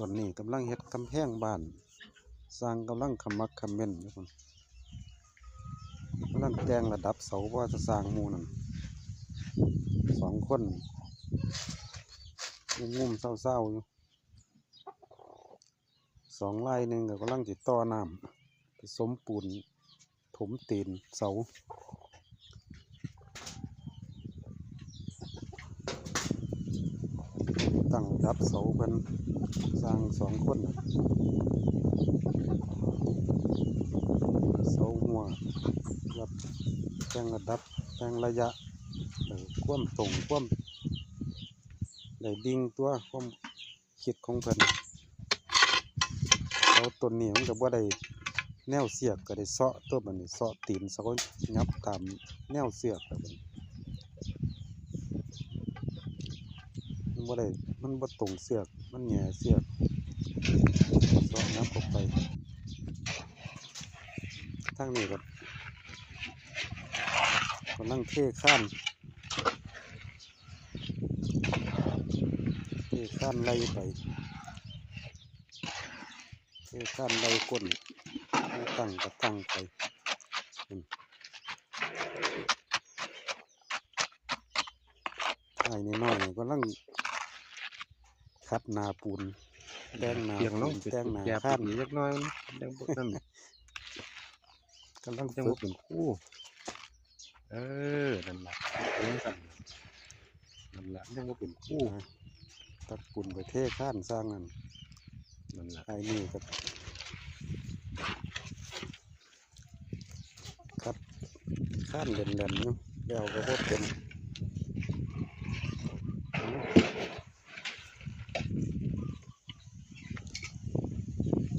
ຕອນນີ້ກຳລັງເຮັດກຳແພງບ້ານ, ຊ່າງກຳລັງຂະໝັກຂະເໝັ້ນຢູ່ພຸ້ນ, ກຳລັງແຕ່ງລະດັບເສົາ ເພາະວ່າຊ່າງໝູ່ນັ້ນ ສອງຄົນງຸ່ມໆເຊົາໆຢູ່. ສອງລາຍໜຶ່ງກໍກຳລັງຊິຕໍ່ນ້ຳ ປະສົມປູນຖົມຕີນເສົາ, ຕັ້ງລະດັບເສົາເພິ່ນ ຊ່າງສອງຄົນ ເສົາຮົ້ວ ແຕ່ງລະດັບ ແຕ່ງໄລຍະ ເອີ ຄວາມຕົງ ຄວາມໄດ້ດິ່ງຕົວ ຄວາມ ຄິດຂອງເພິ່ນ. ເສົາຕົ້ນນີ້ມັນກໍບໍ່ໄດ້ແນວເຊືອກ ກໍໄດ້ເຊາະຕົວ ບັດນີ້ເຊາະຕີນເສົາຫຍັບຕາມແນວເຊືອກ ແລ້ວບັດນີ້ມັນບໍ່ໄດ້ ມັນບໍ່ຕົງເຊືອກ ມັນແຫງ່ເຊືອກ ເຊາະຫຍັບເຂົ້າໄປ. ທາງນີ້ກໍກຳລັງເທຄານ ເທຄານໄລ່ໄປ ເທຄານໄລ່ກົ້ນ ໃຫ້ຕັ້ງກໍຕັ້ງໄປ. ອ້າຍນ້ອຍໆກຳລັງຂັດໜ້າປູນ ແຕ່ງໜ້າ ປຽງເນາະ ປູນ ແຕ່ງໜ້າ ແກະ ຄານ ປີກນີ້ຈັກໜ້ອຍ ມັນຍັງບໍ່ນັ້ນ ກຳລັງ ຍັງ ຝຶກ ບໍ່ເປັນຄູ. ເອີ ນັ້ນລະ ເປັນຈັ່ງຊັ້ນ ນັ້ນລະ ຍັງບໍ່ເປັນຄູ. ຕັກປູນໄປເທຄານຊ່າງນັ້ນ ນັ້ນລະ ອ້າຍນີ້ກໍຂັດຄານແໜ້ນໆຢູ່ ແລ້ວກໍບໍ່ເປັນ.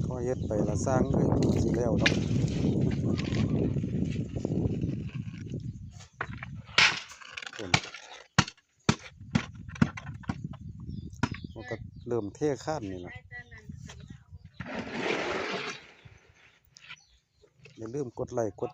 ພໍເຮັດໄປລະຊ່າງເອີຍ ມັນຊິແລ້ວດອກ. ມັນກໍເລີ່ມເທຄານນີ້ລະ. ຢ່າລືມກົດໄລ້ກົດ